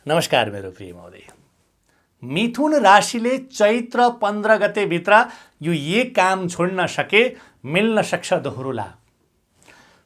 नमस्कार मेरो प्रिय महोदय। मिथुन राशिले चैत्र 15 गतेभित्र यो एक काम छोड्न सके मिल्न सक्छ दोहोरो लाभ।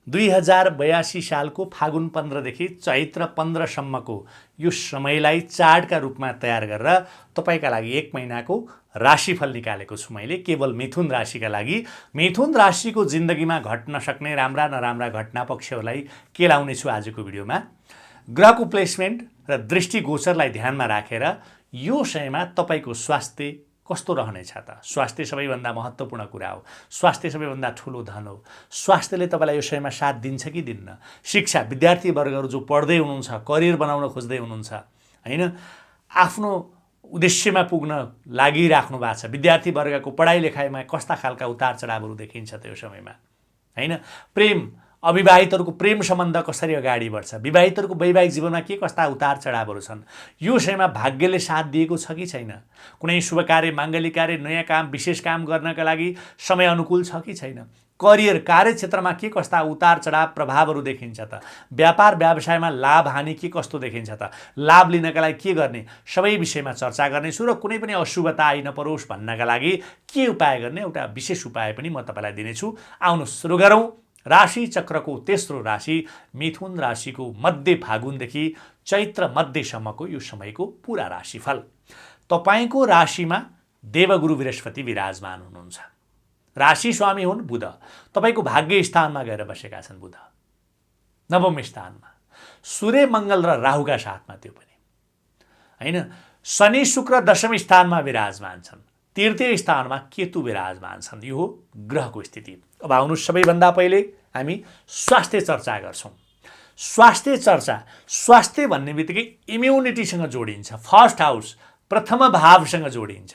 2082 सालको फागुन 15 देखि चैत्र 15 सम्मको यो समयलाई चार्टका रूपमा तयार गरेर तपाईका लागि एक महिनाको राशिफल निकालेको छु मैले केवल मिथुन राशिका लागि। मिथुन राशिको जिन्दगीमा घट्न सक्ने राम्रा नराम्रा घटना पक्षहरूलाई केलाउने छु आजको भिडियोमा। ग्रहको प्लेसमेन्ट र दृष्टिगोचरलाई ध्यानमा राखेर यो समयमा तपाईको स्वास्थ्य कस्तो रहनेछ त। स्वास्थ्य सबैभन्दा महत्त्वपूर्ण कुरा हो। स्वास्थ्य सबैभन्दा ठुलो धन हो। स्वास्थ्यले तपाईलाई यो समयमा साथ दिन्छ कि दिन्न। शिक्षा विद्यार्थी वर्गहरू जो पढ्दै हुनुहुन्छ, करियर बनाउन खोज्दै हुनुहुन्छ, हैन, आफ्नो उद्देश्यमा पुग्न लागिराख्नु भएको छ, विद्यार्थी वर्गको पढाइ लेखाइमा कस्ता खालका उतार चढावहरू देखिन्छ त यो समयमा, हैन। प्रेम, अविवाहितहरूको प्रेम सम्बन्ध कसरी अगाडि बढ्छ, विवाहितहरूको वैवाहिक जीवनमा के कस्ता उतार चढावहरू छन्, यो समयमा भाग्यले साथ दिएको छ कि छैन, कुनै शुभ कार्य, माङ्गलिक कार्य, नयाँ काम, विशेष काम गर्नका लागि समय अनुकूल छ कि छैन, करियर कार्यक्षेत्रमा के कस्ता उतार चढाव प्रभावहरू देखिन्छ त, व्यापार व्यवसायमा लाभ हानि के कस्तो देखिन्छ त, लाभ लिनका लागि के गर्ने, सबै विषयमा चर्चा गर्नेछु र कुनै पनि अशुभता आइ नपरोस् भन्नका लागि के उपाय गर्ने एउटा विशेष उपाय पनि म तपाईलाई दिनेछु। आउनुहोस् सुरु गरौँ। राशि चक्रको तेस्रो राशि मिथुन राशिको मध्य फागुनदेखि चैत्र मध्यसम्मको यो समयको पूरा राशिफल। तपाईको राशिमा देवगुरु बृहस्पति विराजमान हुनुहुन्छ। राशि स्वामी हुन् बुध। तपाईको भाग्य स्थानमा गएर बसेका छन् बुध, नवम स्थानमा। सूर्य मङ्गल र राहुका साथमा त्यो पनि, हैन। शनि शुक्र दशम स्थानमा विराजमान छन्। तृतीय स्थानमा केतु विराजमान छन्। यो हो ग्रहको स्थिति। अब आउनुहोस् सबैभन्दा पहिले हामी स्वास्थ्य चर्चा गर्छौँ। स्वास्थ्य चर्चा, स्वास्थ्य भन्ने बित्तिकै इम्युनिटीसँग जोडिन्छ। फर्स्ट हाउस प्रथम भावसँग जोडिन्छ।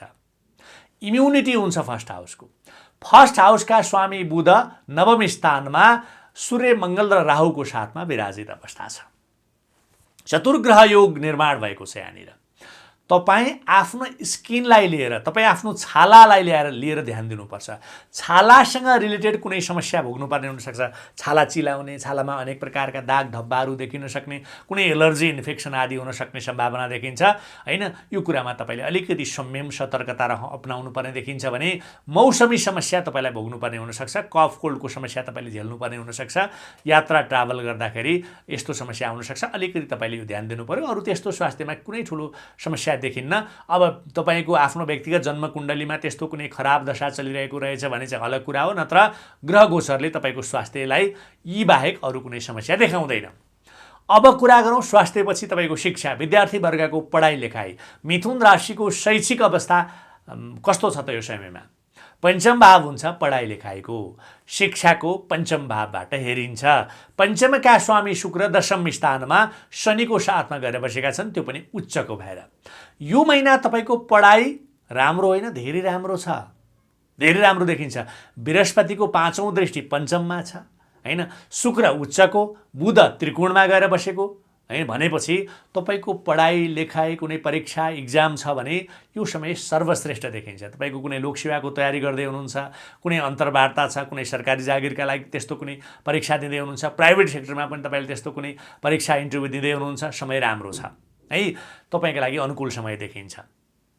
इम्युनिटी हुन्छ फर्स्ट हाउसको। फर्स्ट हाउसका स्वामी बुध नवम स्थानमा सूर्य मङ्गल र राहुको साथमा विराजित अवस्था छ। चतुर्ग्रह योग निर्माण भएको छ यहाँनिर। तपाईँ आफ्नो स्किनलाई लिएर, तपाईँ आफ्नो छालालाई लिएर ध्यान दिनुपर्छ। छालासँग रिलेटेड कुनै समस्या भोग्नुपर्ने हुनसक्छ। छाला चिलाउने, छालामा अनेक प्रकारका दाग धब्बाहरू देखिन सक्ने, कुनै एलर्जी इन्फेक्सन आदि हुन सक्ने सम्भावना देखिन्छ, हैन। यो कुरामा तपाईँले अलिकति संयम सतर्कता अपनाउनु पर्ने देखिन्छ भने मौसमी समस्या तपाईँलाई भोग्नुपर्ने हुनसक्छ। कफ कोल्डको समस्या तपाईँले झेल्नुपर्ने हुनसक्छ। यात्रा ट्राभल गर्दाखेरि यस्तो समस्या आउनसक्छ। अलिकति तपाईँले यो ध्यान दिनु पर्यो। अरू त्यस्तो स्वास्थ्यमा कुनै ठुलो समस्या देखिन्न। अब तपाईको आफ्नो व्यक्तिगत जन्मकुण्डलीमा त्यस्तो कुनै खराब दशा चलिरहेको रहेछ भने चाहिँ अलग कुरा हो, नत्र ग्रह गोचरले तपाईको स्वास्थ्यलाई यी बाहेक अरू कुनै समस्या देखाउँदैन। अब कुरा गरौँ स्वास्थ्यपछि तपाईको शिक्षा, विद्यार्थी वर्गको पढाइ लेखाइ। मिथुन राशिको शैक्षिक अवस्था कस्तो छ त यो समयमा? पञ्चम भाव हुन्छ पढाइ लेखाइको, शिक्षाको पञ्चम भावबाट हेरिन्छ। पञ्चमका स्वामी शुक्र दशम स्थानमा शनिको साथमा गएर बसेका छन्, त्यो पनि उच्चको भएर। यो महिना तपाईको पढाइ राम्रो होइन, धेरै राम्रो छ, धेरै राम्रो देखिन्छ। बृहस्पतिको पाँचौँ दृष्टि पञ्चममा छ, हैन। शुक्र उच्चको, बुध त्रिकोणमा गएर बसेको, है भनेपछि तपाईको पढाइ लेखाइ कुनै परीक्षा इक्जाम छ भने यो समय सर्वश्रेष्ठ देखिन्छ। तपाईको कुनै लोकसेवाको तयारी गर्दै हुनुहुन्छ, कुनै अन्तर्वार्ता छ, कुनै सरकारी जागिरका लागि त्यस्तो कुनै परीक्षा दिँदै हुनुहुन्छ, प्राइभेट सेक्टरमा पनि तपाईँले त्यस्तो कुनै परीक्षा इन्टरभ्यू दिँदै हुनुहुन्छ, समय राम्रो छ है, तपाईँको लागि अनुकूल समय देखिन्छ।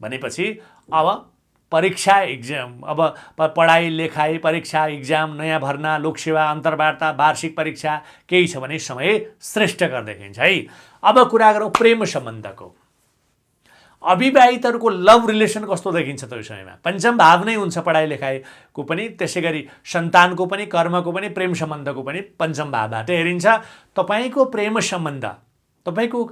भनेपछि अब परीक्षा इक्जाम, अब पढाइ लेखाइ, परीक्षा इक्जाम, नयाँ भर्ना, लोकसेवा, अन्तर्वार्ता, वार्षिक परीक्षा केही छ भने समय श्रेष्ठकर देखिन्छ है। अब कुरा गरौँ प्रेम सम्बन्धको। अविवाहितहरूको लभ रिलेसन कस्तो देखिन्छ त यो समयमा? पञ्चम भाव नै हुन्छ पढाइ लेखाइको पनि, त्यसै गरी सन्तानको पनि, कर्मको पनि, प्रेम सम्बन्धको पनि पञ्चम भावबाट हेरिन्छ। तपाईँको प्रेम सम्बन्ध तपाईँको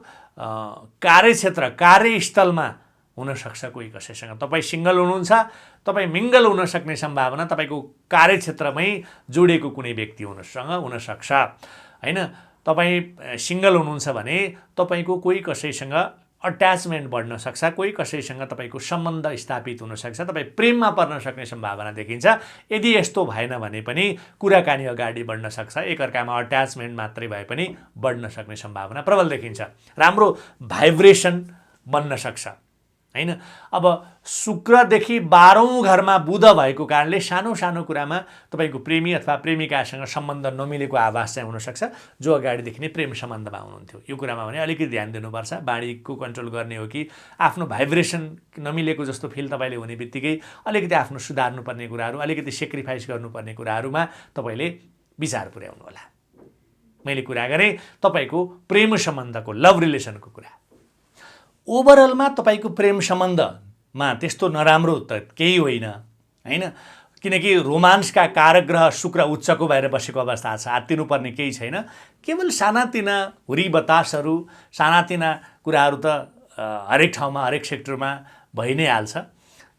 कार्यक्षेत्र, कार्यस्थलमा हुनसक्छ कोही कसैसँग। तपाईँ सिङ्गल हुनुहुन्छ, तपाईँ मिङ्गल हुन सक्ने सम्भावना तपाईँको कार्यक्षेत्रमै जोडिएको कुनै व्यक्तिसँग हुनसक्छ, हैन। तपाईँ सिङ्गल हुनुहुन्छ भने तपाईँको कोही कसैसँग अट्याचमेन्ट बढ्न सक्छ, कोही कसैसँग तपाईँको सम्बन्ध स्थापित हुनसक्छ, तपाईँ प्रेममा पर्न सक्ने सम्भावना देखिन्छ। यदि यस्तो भएन भने पनि कुराकानी अगाडि बढ्न सक्छ, एकअर्कामा अट्याचमेन्ट मात्रै भए पनि बढ्न सक्ने सम्भावना प्रबल देखिन्छ। राम्रो भाइब्रेसन बन्न सक्छ, हैन। अब शुक्रदेखि 12औं घरमा बुध भएको कारणले सानो सानो कुरामा तपाईँको प्रेमी अथवा प्रेमिकासँग सम्बन्ध नमिलेको आभास चाहिँ हुनसक्छ, जो अगाडिदेखि नै प्रेम सम्बन्धमा हुनुहुन्थ्यो। यो कुरामा भने अलिकति ध्यान दिनुपर्छ, बाढीको कन्ट्रोल गर्ने हो कि आफ्नो भाइब्रेसन नमिलेको जस्तो फिल तपाईँले हुने बित्तिकै अलिकति आफ्नो सुधार्नुपर्ने कुराहरू, अलिकति सेक्रिफाइस गर्नुपर्ने कुराहरूमा तपाईँले विचार पुर्याउनु होला। मैले कुरा गरेँ तपाईँको प्रेम सम्बन्धको, लभ रिलेसनको कुरा। ओभरअलमा तपाईँको प्रेम सम्बन्धमा त्यस्तो नराम्रो त केही होइन, हैन। किनकि रोमान्सका कारक ग्रह शुक्र उच्चको भएर बसेको अवस्था छ, आत्तिनुपर्ने केही छैन। केवल सानातिना हुरी बतासहरू, सानातिना कुराहरू त हरेक ठाउँमा हरेक सेक्टरमा भइ नै हाल्छ।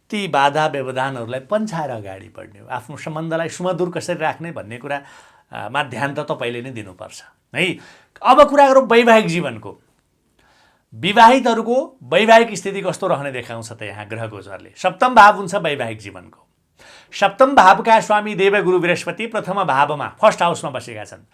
ती बाधा व्यवधानहरूलाई पन्छाएर अगाडि बढ्ने हो। आफ्नो सम्बन्धलाई सुमधुर कसरी राख्ने भन्ने कुरामा ध्यान त तपाईँले नै दिनुपर्छ है। अब कुरा गरौँ वैवाहिक जीवनको। विवाहितहरूको वैवाहिक स्थिति कस्तो रहने देखाउँछ त यहाँ ग्रह गोचरले। सप्तम भाव हुन्छ वैवाहिक जीवनको। सप्तम भावका स्वामी देवगुरु बृहस्पति प्रथम भावमा, फर्स्ट हाउसमा बसेका छन्।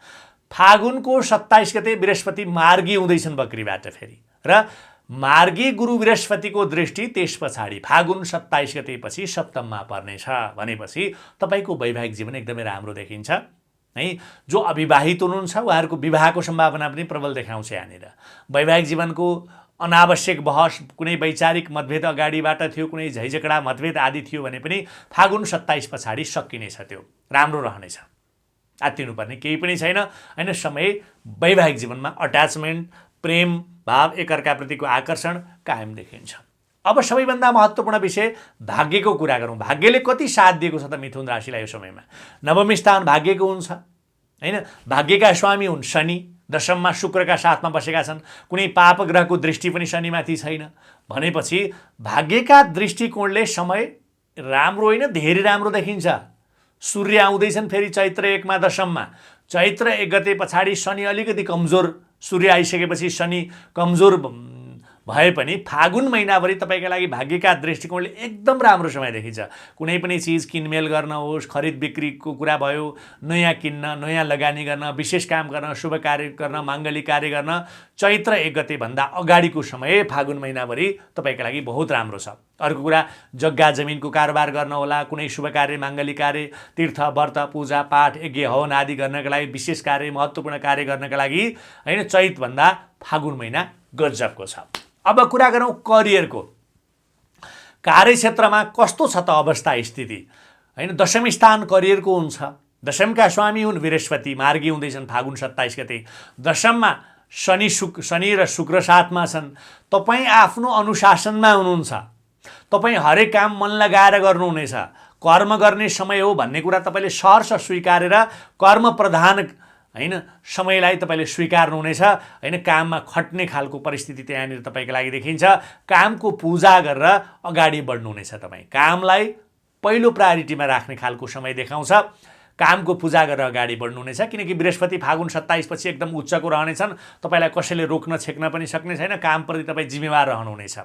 फागुनको 27 गते बृहस्पति मार्गी हुँदैछन् बकरीबाट फेरि, र मार्गी गुरु बृहस्पतिको दृष्टि त्यस पछाडि फागुन 27 गतेपछि सप्तममा पर्नेछ भनेपछि तपाईँको वैवाहिक जीवन एकदमै राम्रो देखिन्छ है। जो अविवाहित हुनुहुन्छ उहाँहरूको विवाहको सम्भावना पनि प्रबल देखाउँछ यहाँनिर। वैवाहिक जीवनको अनावश्यक बहस, कुनै वैचारिक मतभेद अगाडिबाट थियो, कुनै झैझगडा मतभेद आदि थियो भने पनि फागुन 27 पछाडि सकिनेछ, त्यो राम्रो रहनेछ, आत्तिनुपर्ने केही पनि छैन हैन। समय वैवाहिक जीवनमा अट्याचमेन्ट, प्रेम भाव, एकअर्काप्रतिको आकर्षण कायम देखिन्छ। अब सबैभन्दा महत्त्वपूर्ण विषय भाग्यको कुरा गरौँ। भाग्यले कति साथ दिएको छ त मिथुन राशिलाई यो समयमा? नवमी स्थान भाग्यको हुन्छ हैन। भाग्यका स्वामी हुन् शनि, दशममा शुक्रका साथमा बसेका छन्। कुनै पाप ग्रहको दृष्टि पनि शनिमाथि छैन भनेपछि भाग्यका दृष्टिकोणले समय राम्रो होइन, धेरै राम्रो देखिन्छ। सूर्य आउँदैछन् फेरि चैत्र 1 मा दशममा। चैत्र 1 गते पछाडि शनि अलिकति कमजोर, सूर्य आइसकेपछि शनि कमजोर भए पनि फागुन महिनाभरि तपाईँका लागि भाग्यका दृष्टिकोणले एकदम राम्रो समय देखिन्छ। कुनै पनि चिज किनमेल गर्न होस्, खरिद बिक्रीको कुरा भयो, नयाँ किन्न, नयाँ लगानी गर्न, विशेष काम गर्न, शुभ कार्य गर्न, माङ्गलिक कार्य गर्न चैत्र 1 गतेभन्दा अगाडिको समय फागुन महिनाभरि तपाईँका लागि बहुत राम्रो छ। अर्को कुरा, जग्गा जमिनको कारोबार गर्न होला, कुनै शुभ कार्य, माङ्गलिक कार्य, तीर्थ व्रत, पूजा पाठ, यज्ञ हवन आदि गर्नका लागि, विशेष कार्य, महत्त्वपूर्ण कार्य गर्नका लागि हैन, चैतभन्दा फागुन महिना गजबको छ। अब कुरा गरौँ करियरको। कार्यक्षेत्रमा कस्तो छ त अवस्था स्थिति हैन। दशम स्थान करियरको हुन्छ। दशमका स्वामी हुन् बृहस्पति, मार्गी हुँदैछन् फागुन 27 गते। दशममा शनि र शुक्र साथमा छन्। तपाईँ आफ्नो अनुशासनमा हुनुहुन्छ। तपाईँ हरेक काम मन लगाएर गर्नुहुनेछ। कर्म गर्ने समय हो भन्ने कुरा तपाईँले सहर्ष स्वीकारेर कर्म प्रधान हैन समयलाई तपाईँले स्वीकार्नुहुनेछ हैन। काममा खट्ने खालको परिस्थिति त्यहाँनिर तपाईँको लागि देखिन्छ। कामको पूजा गरेर अगाडि बढ्नुहुनेछ। तपाईँ कामलाई पहिलो प्रायोरिटीमा राख्ने खालको समय देखाउँछ। कामको पूजा गरेर अगाडि बढ्नुहुनेछ, किनकि बृहस्पति फागुन 27 पछि एकदम उच्चको रहनेछन्। तपाईँलाई कसैले रोक्न छेक्न पनि सक्ने छैन। कामप्रति तपाईँ जिम्मेवार रहनुहुनेछ।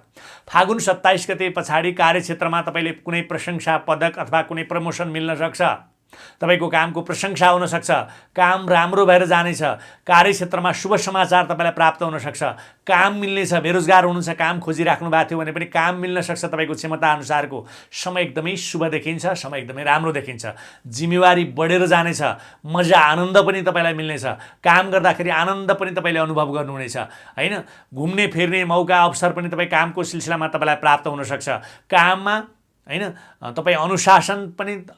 फागुन 27 गते पछाडि कार्यक्षेत्रमा तपाईँले कुनै प्रशंसा पदक अथवा कुनै प्रमोसन मिल्न सक्छ। तपाईँको कामको प्रशंसा हुनसक्छ। काम राम्रो भएर जानेछ। कार्यक्षेत्रमा शुभ समाचार तपाईँलाई प्राप्त हुनसक्छ। काम मिल्नेछ। बेरोजगार हुनुहुन्छ, काम खोजिराख्नु भएको थियो भने पनि काम मिल्न सक्छ। तपाईँको क्षमता अनुसारको समय एकदमै शुभ देखिन्छ। समय एकदमै राम्रो देखिन्छ। जिम्मेवारी बढेर जानेछ। मजा आनन्द पनि तपाईँलाई मिल्नेछ। काम गर्दाखेरि आनन्द पनि तपाईँले अनुभव गर्नुहुनेछ हैन। घुम्ने फिर्ने मौका अवसर पनि तपाईँ कामको सिलसिलामा तपाईँलाई प्राप्त हुनसक्छ। काममा हैन तपाईँ अनुशासन पनि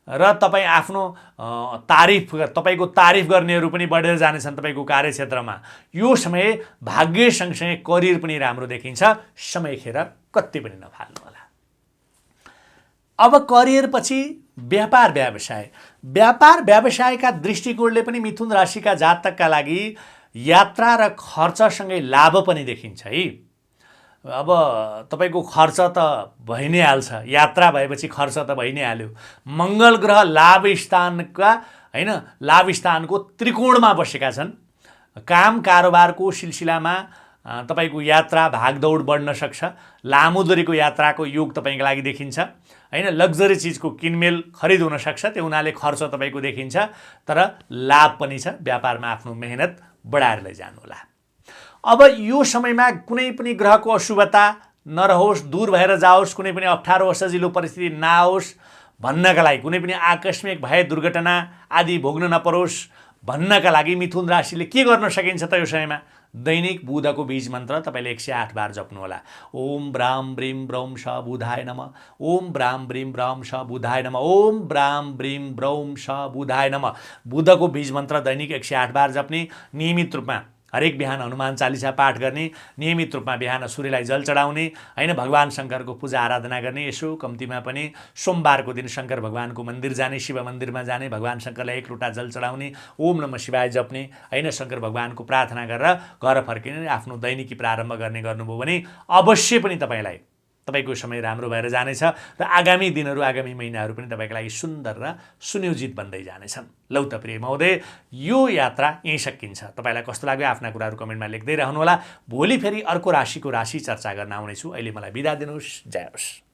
र तपाईँ आफ्नो तपाईँको तारिफ गर्नेहरू पनि बढेर जानेछन् तपाईँको कार्यक्षेत्रमा। यो समय भाग्य सँगसँगै करियर पनि राम्रो देखिन्छ। समय खेर कति पनि नफाल्नु होला। अब करियर पछि व्यापार व्यवसाय। व्यापार व्यवसायका दृष्टिकोणले पनि मिथुन राशिका जातकका लागि यात्रा र खर्चसँगै लाभ पनि देखिन्छ है। अब तपाईँको खर्च त भइ नै हाल्छ। यात्रा भएपछि खर्च त भइ नै हाल्यो। मङ्गल ग्रह लाभ स्थानका हैन, लाभ स्थानको त्रिकोणमा बसेका छन्। काम कारोबारको सिलसिलामा तपाईँको यात्रा भागदौड बढ्न सक्छ। लामो दूरीको यात्राको योग तपाईँको लागि देखिन्छ हैन। लग्जरी चिजको किनमेल खरिद हुन सक्छ। त्यो हुनाले खर्च तपाईँको देखिन्छ, तर लाभ पनि छ। व्यापारमा आफ्नो मेहनत बढाएर लैजानु होला। अब यो समयमा कुनै पनि ग्रहको अशुभता नरहोस्, दूर भएर जाओस्, कुनै पनि अप्ठ्यारो असजिलो परिस्थिति नआओस् भन्नका लागि, कुनै पनि आकस्मिक भए दुर्घटना आदि भोग्न नपरोस् भन्नका लागि मिथुन राशिले के गर्न सकिन्छ त यो समयमा? दैनिक बुधको बीज मन्त्र तपाईँले 108 बार जप्नुहोला। ओम ब्राम ब्रीम ब्रौम स बुधाय नमः, ओम ब्राम ब्रीम ब्रौम स बुधाय नमः, ओम ब्राम ब्रीम ब्रौम स बुधाय नमः। बुधको बीज मन्त्र दैनिक 108 बार जप्ने, नियमित रूपमा हरेक बिहान हनुमान चालिसा पाठ गर्ने, नियमित रूपमा बिहान सूर्यलाई जल चढाउने हैन, भगवान शङ्करको पूजा आराधना गर्ने, यसो कम्तीमा पनि सोमबारको दिन शङ्कर भगवानको मन्दिर जाने, शिव मन्दिरमा जाने, भगवान शङ्करलाई 1 लोटा जल चढाउने, ओम नमः शिवाय जप्ने हैन, शङ्कर भगवानको प्रार्थना गरेर घर फर्किने, आफ्नो दैनिकी प्रारम्भ गर्ने गर्नुभयो भने अवश्य पनि तपाईँको समय राम्रो भएर जानेछ र आगामी दिनहरू, आगामी महिनाहरू पनि तपाईँको लागि सुन्दर र सुनियोजित बन्दै जानेछन्। लौ त प्रिय महोदय, यो यात्रा यहीँ सकिन्छ। तपाईँलाई कस्तो लाग्यो आफ्ना कुराहरू कमेन्टमा लेख्दै रहनुहोला। भोलि फेरि अर्को राशिको राशि चर्चा गर्न आउनेछु। अहिले मलाई बिदा दिनुहोस्। जय होस्।